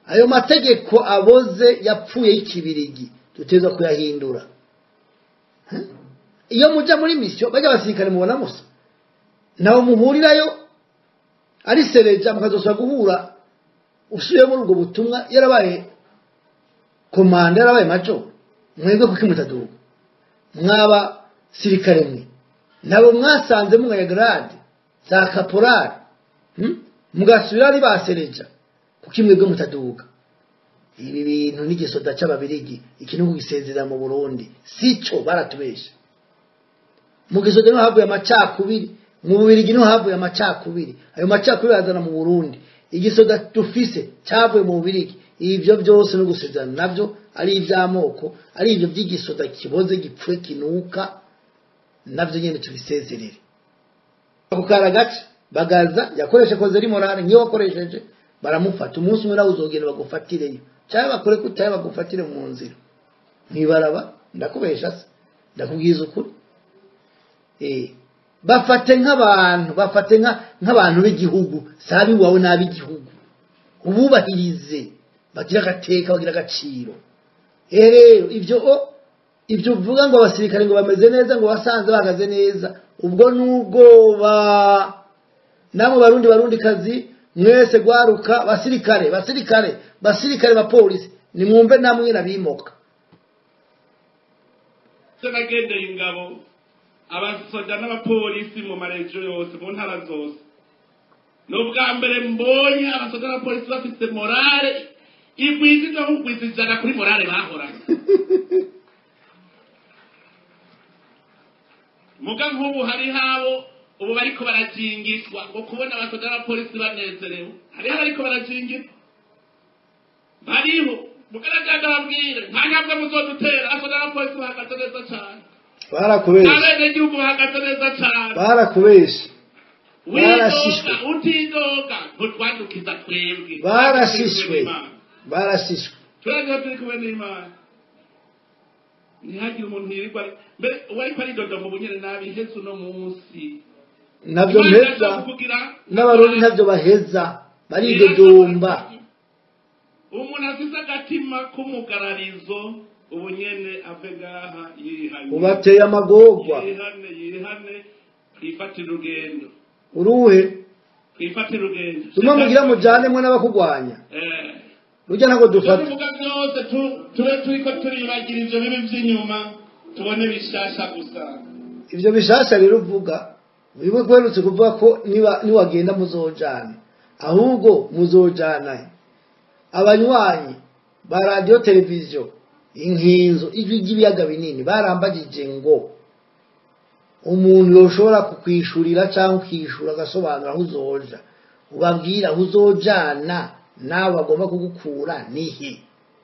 Ayo mategeko aboze yapfuye y'ikibirigi duteza kuyahindura. Iyo muja muri mission, bajya abasirikare mubona musa nawe muhurirayo ari sereja, mukazosubira guhura usubiye muri ubwo butumwa yarabaye komanda, yarabaye majoro. Mwebwe kuki mutaduga? Mwaba sirikare mwe nabo mwasanze munganya grade za caporal, mugasubira ari ba sereja, kuki mwebwe mutaduga? Ibi bintu n'igisoda c'ababirigi, iki ni kugisezera mu Burundi sico, baratubesha. Mu gisoda niho havuye amacakubiri, mu Bubirigi niho havuye amacakubiri, ayo macakubiri azana mu Burundi. Igisoda dufise cyavuye mu Bubirigi. Ibyo byose no gusezerana navyo ari ivy'amoko, ari ibyo by'igisoda kiboze gipfuye kinuka, navyo nyene tubisezerere. Ako karagace Bagaza yakoreshe causerie morale nkiyo wakoresheje, baramufata. Umunsi umwe nawe uzogenda bagufatireyo, cyangwa bakore kutaye bagufatire mu nzira mwibaraba. Ndakubesha se? Ndakubwiza ukuri. Bafate nk'abantu, bafate nk'abantu b'igihugu, sabi wawe n'ab'igihugu, ububahirize, bagira agateka, bagira agaciro. Rero ibyo uvuga ngo abasirikare ngo bameze neza, ngo basanze bahagaze neza, ubwo n'ubwoba. Namwe Barundi, Barundi kazi mwese, gwaruka, basirikare, basirikare, basirikare, bapolisi, nimwumve namwe nabimoka. Nagendeye ingabo, abasoda n'abapolisi mu marejo yose, mu ntara zose, ni ubwa mbere mbonye abasoda n'abapolisi bafite morale igwiza nk'ugwiza 100 kuri morale bahoranye. Muga nk'ubu hariho abo ubu bariko barakingishwa ngo kubona abasoda n'abapolisi banezerewe, hariho abariko barakingishwa, bariho. Mugaragara babwire nta ntambwe muzodutera, abasoda n'abapolisi bahagaze neza cane. Barakubesha. Abenegihugu bahagaze neza cane. Barakubesha, barashishwe. Widoga utidoga, ntutwandukiza twebwe. Barashishwe, barashishwe. Turaza turi kumwe n'Imana, ntihagire umuntu yirirwa mbere uwariko aridodoma ubu nyene nabi heze uno munsi. Ntabyo mpeza, n'Abarundi ntabyo baheza, baridodomba. Umuntu afise agatima k'umugararizo ubu nyene ave ngaha yihanye. Ubateye amagorwa. Yihane, yihane, twifatire urugendo. Uruhe? Twifatire urugendo. Rumwe mugira mujanemwe n'abakugwanya, rujya ntabwo dufata. Tuvuga byose tube turiko turibagira ivyo bibi vy'inyuma, tubone bishasha gusa. Ivyo bishasha rero uvuga, wibuke uherutse kuvuga ko niba niwagenda muzojana, ahubwo muzojana. Abanywanyi ba radiyo televiziyo Inkinzo Ijwi ry'Ibiyaga Binini barambagije ngo umuntu yoshobora kukwishurira cyangwa ukishura agasobanura aho uzoja, ubabwira aho uzojana nawe bagomba kugukura nihe,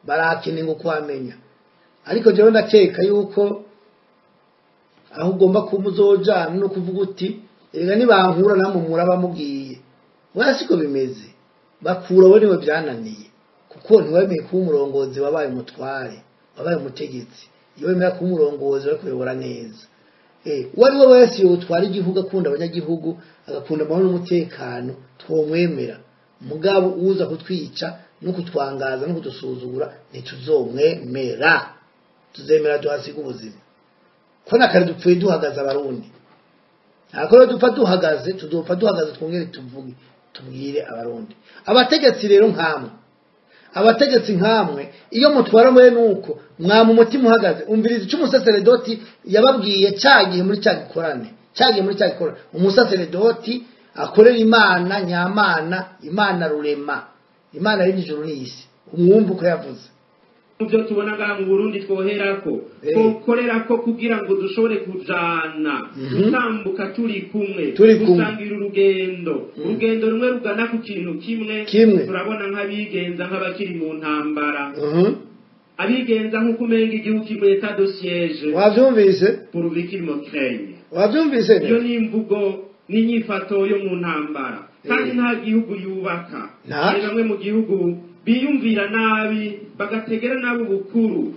barakeneye ngo kuhamenya. Ariko jewe ndakeka yuko aho ugomba kuba uzojana no kuvuga uti erega nibankura namwe muraba mugiye, oya, siko bimeze. Bakura we niwe byananiye, kuko ntiwemeye kuba umurongozi, wabaye umutware, wabaye umutegetsi. Iyo wemera kuba umurongozi wari kuyobora neza. Uwo ari we wese yotwara igihugu akunda abanyagihugu, agakunda amahoro n'umutekano, twomwemera. Mugabo uza kutwica no kutwangaza no kudusuzugura ntituzomwemera, tuzemera tuhasiga ubuzima, ko na kare dupfuye duhagaze. Abarundi ntabwo rero dupfa duhagaze, tuzopfa duhagaze, twongere tuvuge, tubwire Abarundi. Abategetsi rero nkamwe, abategetsi nkamwe, iyo mutwara mwe nuko mwama umutima uhagaze. Umviriza icyo umusaseredoti yababwiye cyagihe muri cya gikorane, cyagiye muri cya gikorane. Umusaseredoti akorera Imana nyamana, Imana rurema, Imana ari ijuru n'isi, umwumva uko yavuze. Mu byo tubona ngaha mu Burundi twoherako, twokorerako kugira ngo dushobore kujana, gutambuka turi kumwe, Turi kumwe. gusangira urugendo, urugendo rumwe rugana ku kintu kimwe. Kimwe. Turabona nk'abigenza nk'abakiri mu ntambara, abigenza nk'uko umenga igihugu kimwe état de siège Wabyumvise? pour qu'il me craigne. Wabyumvise? Iyo ni imvugo n'inyifato yo mu ntambara, kandi nta gihugu yubaka. Nta. Hari bamwe mu gihugu biyumvira nabi bagategera nabi ubukuru,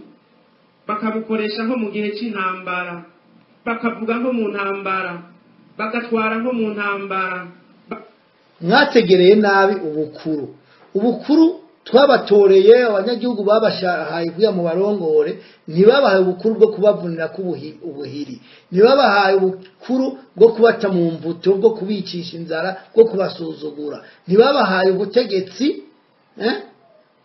bakabukoresha nko mu gihe c'intambara, bakavuga nko mu ntambara, bagatwara nko mu ntambara. Mwategereye nabi ubukuru. Ubukuru twabatoreye abanyagihugu babashahaye kuya mu barongore, ntibabahaye ubukuru bwo kubavunira ubuhiri, ntibabahaye ubukuru bwo kubata mu mvuto, bwo kubicisha inzara, bwo kubasuzugura, ntibabahaye ubutegetsi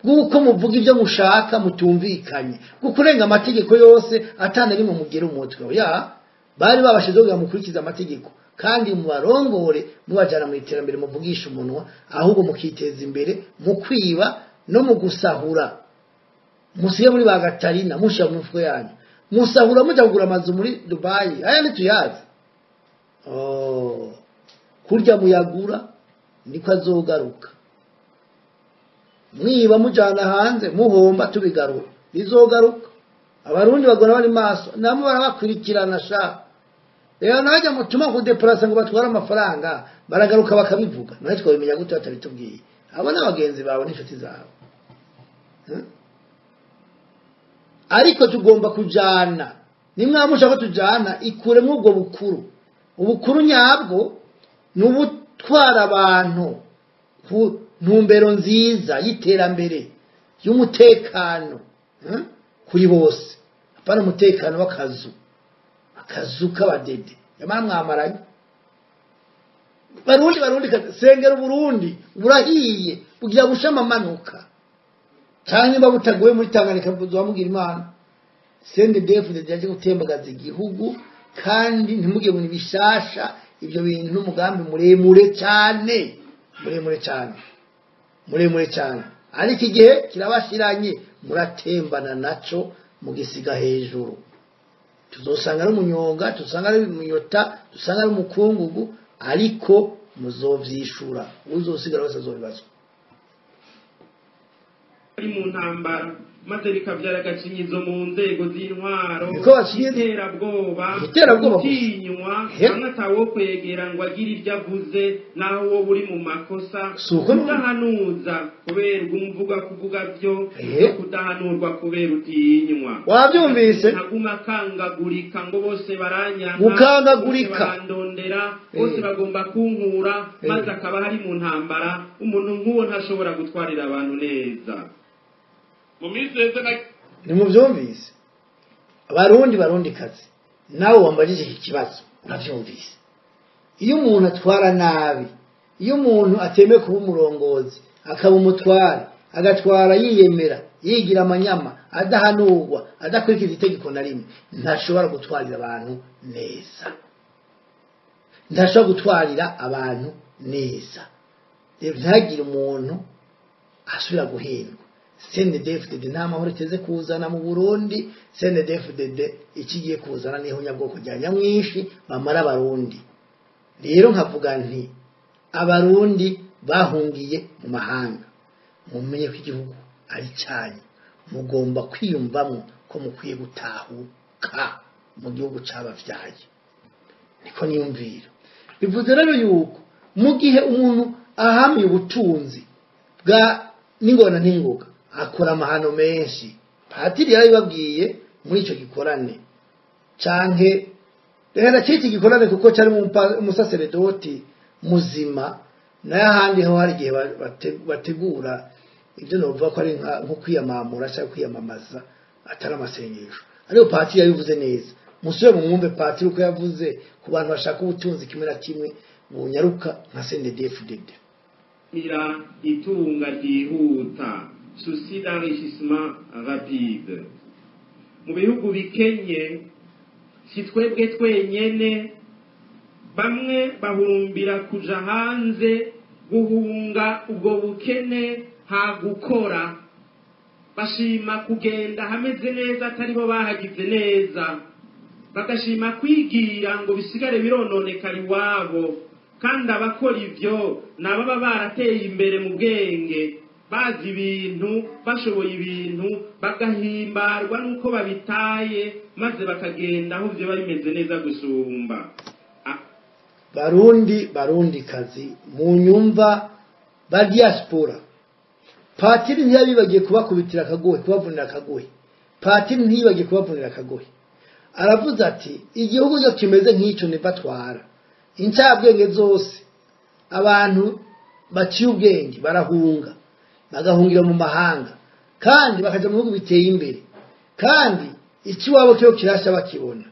bw'uko muvuga ibyo mushaka mutumvikanye, bwo kurenga amategeko yose atana rimwe mugera umutwe. Ya bari babashizeho kugira mukurikize amategeko kandi mubarongore, mubajyana mu iterambere, muvugisha umunwa, ahubwo mukiteza imbere mu kwiba no mu gusahura. Musiye muri ba Gatarina mushira mu mifuko yanyu, musahura mujya kugura amazu muri Dubai, aya ntituyazi. Oh, kurya muyagura niko azogaruka. Mwiba mujana hanze muhomba tubigarura, bizogaruka. Abarundi bagora bari maso, namwe barabakurikirana sha. Rero najya mutuma kudeplasa ngo batware amafaranga, baragaruka bakabivuga. None twabimenya gute batabitubwiye? Abo n'abagenzi bawe n'inshuti zawe. Ariko tugomba kujana. Nimwamusha ko tujana, ikuremo ubwo bukuru. Ubukuru nyabwo ni ubutwara abantu ku ntumbero nziza y'iterambere y'umutekano kuri bose. Apana umutekano w'akazu, akazu k'abadede. Yamara mwamaranye. Barundi barundi sengera Burundi burahiye bugira bushamamanuka. Cyane niba butagoye muri Tanganyika buzamugira Imana. CNDD-FDD yaje gutembagaza igihugu, kandi ntimugiye mu bishasha ibyo bintu n'umugambi muremure cyane, muremure cyane, muremure cyane. Ariko igihe kirabashiranye muratembana naco mugisiga hejuru. Tuzosanga ari umunyonga, tuzosanga ari umunyota, tuzosanga ari umukungugu, ariko muzovyishura. Uzosigara wese azobibazwa. Ari mu ntambara maze bikavyara agacinyizo mu nzego z'intwaro, iterabwoba, gutinywa, bamwe atawo kwegera ngo agire ibyo avuze, naho wowe uri mu makosa, kudahanuza kubera umuvuga kuvuga byo, kudahanurwa kubera utinywa. Wabyumvise? Ntaguma akangagurika ngo bose baranyanka, gukangagurika, barandondera, bose bagomba kunkura, maze akaba hari mu ntambara. Umuntu nk'uwo ntashobora gutwarira abantu neza. Nimuvyumvise abarundi barundi kazi, nawe wambajije iki kibazo uravyumvise. Iyo umuntu atwara nabi, iyo umuntu atemeye kuba umurongozi akaba umutware, agatwara yiyemera, yigira amanyama, adahanurwa, adakurikiza itegeko na rimwe, ntashobora gutwarira abantu neza, ntashobora gutwarira abantu neza. Ntagire umuntu asubira guhindwa. CNDD-FDD nta mahoro iteze kuzana mu Burundi. CNDD-FDD ikigiye kuzana niho nyabwoko rya nyamwinshi bamara abarundi. Rero nkavuga nti abarundi bahungiye mu mahanga, mumenye ko igihugu ari cyanyu, mugomba kwiyumvamo ko mukwiye gutahuka mu gihugu cabavyaye. Niko niyumvira. Bivuze rero yuko mu gihe umuntu ahamiye ubutunzi bwa n'ingona n'ingoga akora amahano menshi. Patiri yarabibabwiye muri ico gikorane, canke reka ndacita igikorane kuko cari umusaseredoti muzima, nayo ahandi ho hari igihe bategura ibyo novuga ko ari nko kwiyamamura cyangwa kwiyamamaza, atari amasengesho. Ariko patiri yabivuze neza. Musubire mu mwumve patiri uko yavuze ku bantu bashaka ubutunzi kimwe na kimwe bunyaruka nka CNDD-FDD. Mira itunga ryihuta, souci d'enrichissement rapide. Mu bihugu bikenye si twebwe twenyene, bamwe bahurumbira kuja hanze guhunga ubwo bukene nta gukora, bashima kugenda hameze neza atari bo bahagize neza, bagashima kwigira ngo bisigare birononekara iwabo. Kandi abakora ivyo nababa barateye imbere mu bwenge, bazi ibintu, bashoboye ibintu, bagahimbarwa nuko babitaye, maze bakagenda aho vyo bimeze neza gusumba. Barundi barundi kazi mu nyumva ba diaspora, Patiri ntiyabibagiye kubakubitira akagohe, kubavunira akagohe. Patiri ntiyibagiye kubavunira akagohe. Aravuze ati igihugu cyo kimeze nk'icyo ntibatwara incabwenge zose, abantu baciye ubwenge barahunga, bagahungira mu mahanga kandi bakaja mu bihugu biteye imbere, kandi ikiwabo cyo kirasha bakibona.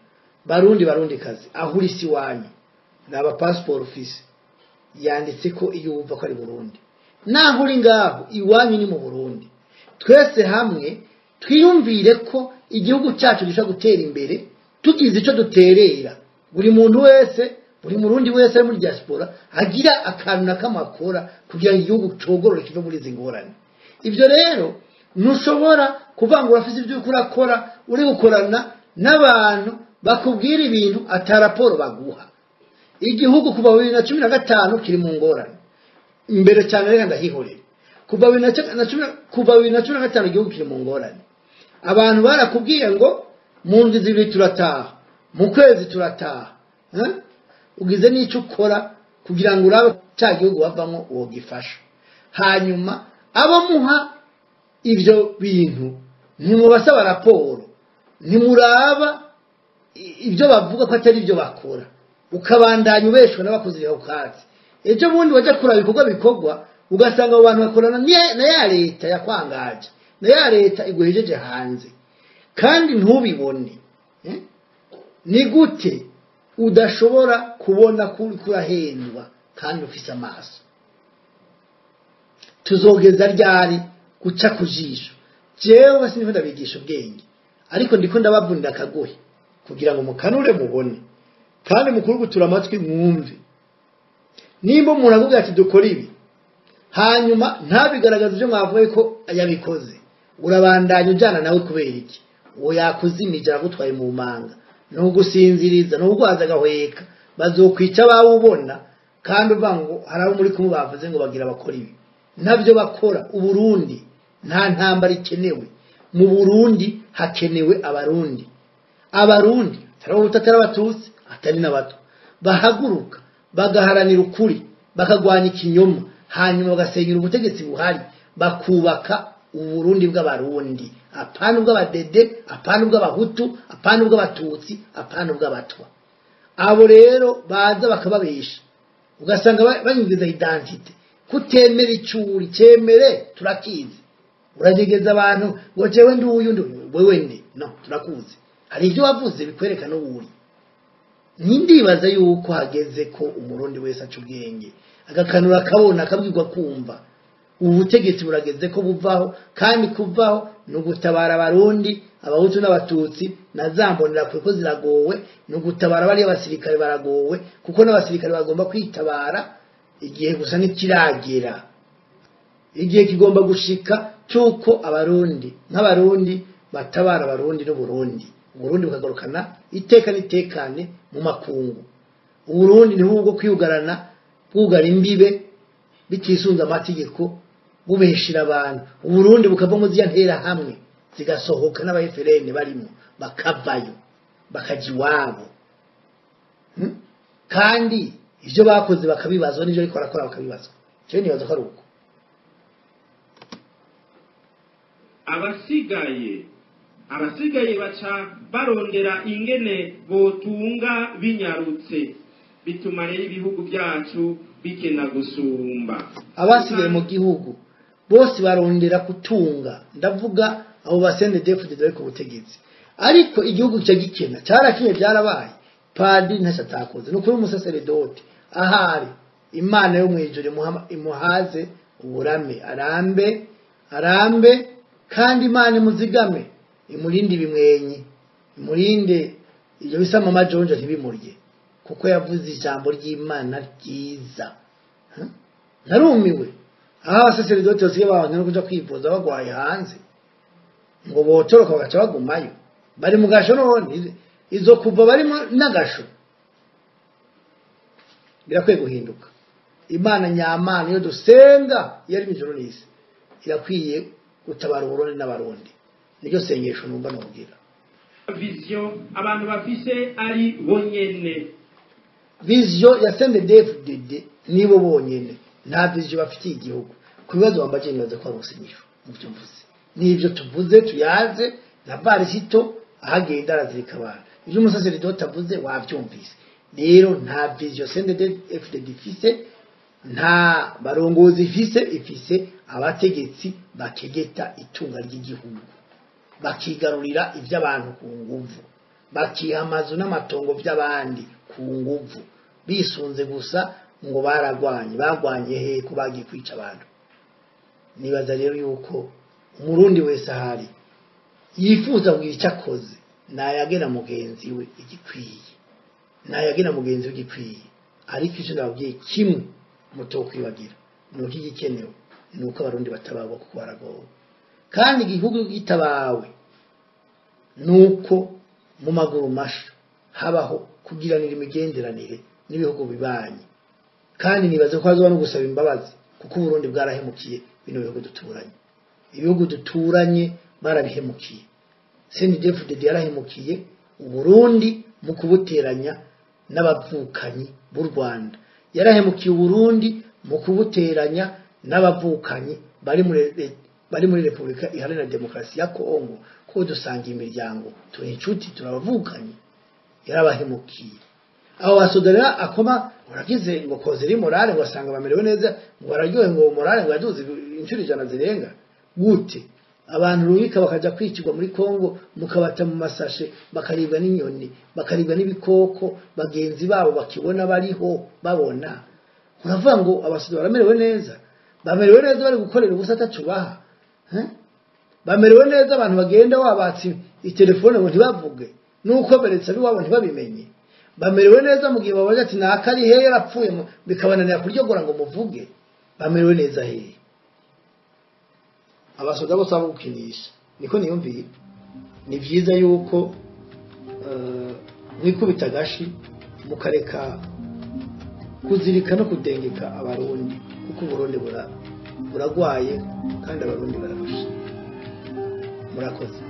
Barundi barundi kazi, aho uri si wanyu, naba passport office yanditse ko iyo wumva ko ari Burundi, naho uri ngaho iwanyu ni mu Burundi. Twese hamwe twiyumvire ko igihugu cyacu gishobora gutera imbere tugize icyo duterera. Buri muntu wese, buri murundi wese ari muri diaspora agira akantu na kamwe akora kugira ngo igihugu cogorore kive muri izi ngorane. Ibyo rero ntushobora kuvuga ngo urafise ibyo uriko urakora, uri gukorana n'abantu bakubwira ibintu ata raporo baguha. Igihugu kuva 2015 kiri mu ngorane imbere cyane, reka ndahihorera. Kuva 2015 igihugu kiri mu ngorane. Abantu barakubwiye ngo mu ndwi zibiri turataha, mu kwezi turataha, ugize n'icyo ukora kugira ngo urabe cya gihugu wavamo uwo gifasha. Hanyuma abo muha ibyo bintu ntimubasaba raporo, ntimuraba ibyo bavuga ko atari ibyo bakora, ukabandanya ubeshwa n'abakozi bawe ukatsi. Ejo bundi wajya kuraba ibikorwa bikorwa, ugasanga abo bantu bakorana na ya leta yakwangaje, na ya leta iguhejeje hanze, kandi ntubibone. Ni gute udashobora kubona ko uriko urahendwa kandi ufise amaso? Tuzogeza ryari guca ku jisho? Jewe siniko ndabigisha ubwenge, ariko ndiko ndabavunira akagohe kugira ngo mukanure mubone, kandi mukurugutura amatwi mwumve. Nimba umuntu akubwira ati dukora ibi, hanyuma ntabigaragaze ibyo mwavuye ko yabikoze, urabandanya ujyana nawe kubera iki? Uwo yakuzimije aragutwaye mu manga, ni ugusinziriza, ni ugwaza agahweka, bazokwica bawubona. Kandi uvuga ngo hari abo muri kumwe bavuze ngo bagira bakora ibi, nabyo bakora. Uburundi nta ntambara ikenewe mu Burundi, hakenewe abarundi. Abarundi atari abahutu, atari abatutsi, atari n'abatwa, bahaguruka bagaharanira ukuri, bakagwanya ikinyoma, hanyuma bagasenyura ubutegetsi buhari, bakubaka Uburundi bw'abarundi, apana ubw'abadede, apana ubw'abahutu, apana ubw'abatutsi, apana ubw'abatwa. Abo rero baza bakababesha, ugasanga banyinjiza identite, kutemera icuri cemere turakizi. Uragegeza abantu ngo jewe ndi uyu, ndi wewe ndi no, turakuzi. Hari ibyo wavuze bikwerekana uwuri. Nindibaza yuko hageze ko umurundi wese aca ubwenge, agakanura akabona, akabwirwa kumva. Ubutegetsi burageze ko buvaho, kandi kuvaho ni ugutabara abarundi, abahutu n'abatutsi, na za mbonera kuko ziragowe, ni ugutabara bariya basirikare baragowe, kuko n'abasirikare bagomba kwitabara igihe gusa ntikiragera. Igihe kigomba gushika cy'uko abarundi nk'abarundi batabara abarundi n'Uburundi, Uburundi bukagarukana iteka n'itekane mu makungu. Uburundi ni bwo kwiyugarana, bwugara imbibe bitisunze amategeko, bubeshira abantu. Uburundi bukava mu ziya ntera hamwe zigasohoka n'aba FLN barimo bakavayo bakaja iwabo, kandi ivyo bakoze bakabibazwa, n'ivyo ariko barakora bakabibazwa. Jewe nibaza ko ari uko. Abasigaye baca barondera ingene botunga binyarutse, bituma rero ibihugu byacu bikena gusumba. Abasigaye mu gihugu bose barondera kutunga, ndavuga abo ba CNDD-FDD bari ku butegetsi, ariko igihugu cya gikena cyarakinye, byarabaye. Padiri ntacyo atakoze, ni ukuri umusaseredoti ahari Imana yo mu ijuru imuhaze uburame, arambe arambe, kandi Imana imuzigame, imurinde ibimwenyi, imurinde ibyo bisa mama jonjo ntibimurye, kuko yavuze ijambo ry'Imana ryiza. Narumiwe aho abasaseredoti basigaye babanje no kuja kwivuza bagwaye hanze, ngo botoroka bagaca bagumayo, bari mu gasho. None izo kuva barimo n'agasho, birakwiye guhinduka. Imana nyamana iyo dusenga iyo ari ijuru n'isi irakwiye gutabara Uburundi n'abarundi. Niryo sengesho numva nobwira. Vision abantu bafise ari bonyene, vision ya CNDD-FDD nibo bonyene, nta vision bafitiye igihugu. Ku bibazo wambaje, nibaza ko waronse inyishu mu byo mvuze n'ibyo tuvuze tuyaze na Barisito ahagenda arazirika abantu. Ibyo umusaseridoti avuze wabyumvise. Rero nta vision CNDD FDD ifise, nta barongozi ifise abategetsi bakegeta itunga ry'igihugu, bakigarurira iby'abantu ku nguvu, bakiha amazu n'amatongo by'abandi ku nguvu, bisunze gusa ngo baragwanye. Bagwanye he ko bagiye kwica abantu? Nibaza rero yuko Umurundi wese ahari yifuza kugira icyo akoze, nayagena mugenzi we igikwiye, nayagena mugenzi we igikwiye. Ariko icyo ndababwiye kimwe mutokwibagira ni uko igikenewe ni uko Abarundi batabarwa, kuko baragowe. Kandi igihugu gitabawe ni uko mu maguru masha habaho kugiranira imigenderanire n'ibihugu bibanyi. Kandi nibaze ko hazoba no gusaba imbabazi, kuko Uburundi bwarahemukiye bino bihugu duturanye. Ibihugu duturanye barabihemukiye. CNDD-FDD yarahemukiye Uburundi mu kubuteranya n'abavukanyi b'u Rwanda, yarahemukiye Uburundi mu kubuteranya n'abavukanyi bari muri Repubulika Iharanira Demokarasi ya Kongo, ko dusanga imiryango, turi inshuti, turabavukanyi. Yarabahemukiye abo basoda. Rero akoma uragize ngo kozeri morale, ngo asanga bamerewe neza, ngo bararyohe, ngo morale ngo yaduze inshuro 100 zirenga. Gute abantu rubika bakaja kwicirwa muri Kongo, mukabata mu masashe, bakaribwa n'inyoni, bakaribwa n'ibikoko, bagenzi babo bakibona bariho babona? Uravuga ngo abasoda baramerewe neza? Bamerewe neza bari gukorera ubusa atacubaha? Bamerewe neza abantu bagenda wabatse itelefone ngo ntibavuge, n'ukomeretse abiwabo ntibabimenye? Bamerewe neza mu gihe babaje ati naka ari hehe, yarapfuye, bikabananira kuryogora ngo muvuge? Bamerewe neza hehe? Abasoda bose abo gukinisha, niko niyumviye. Ni byiza yuko mwikubita agashi, mukareka kuzirika no kudengeka Abarundi, kuko Uburundi buragwaye kandi Abarundi bararusha. Murakoze.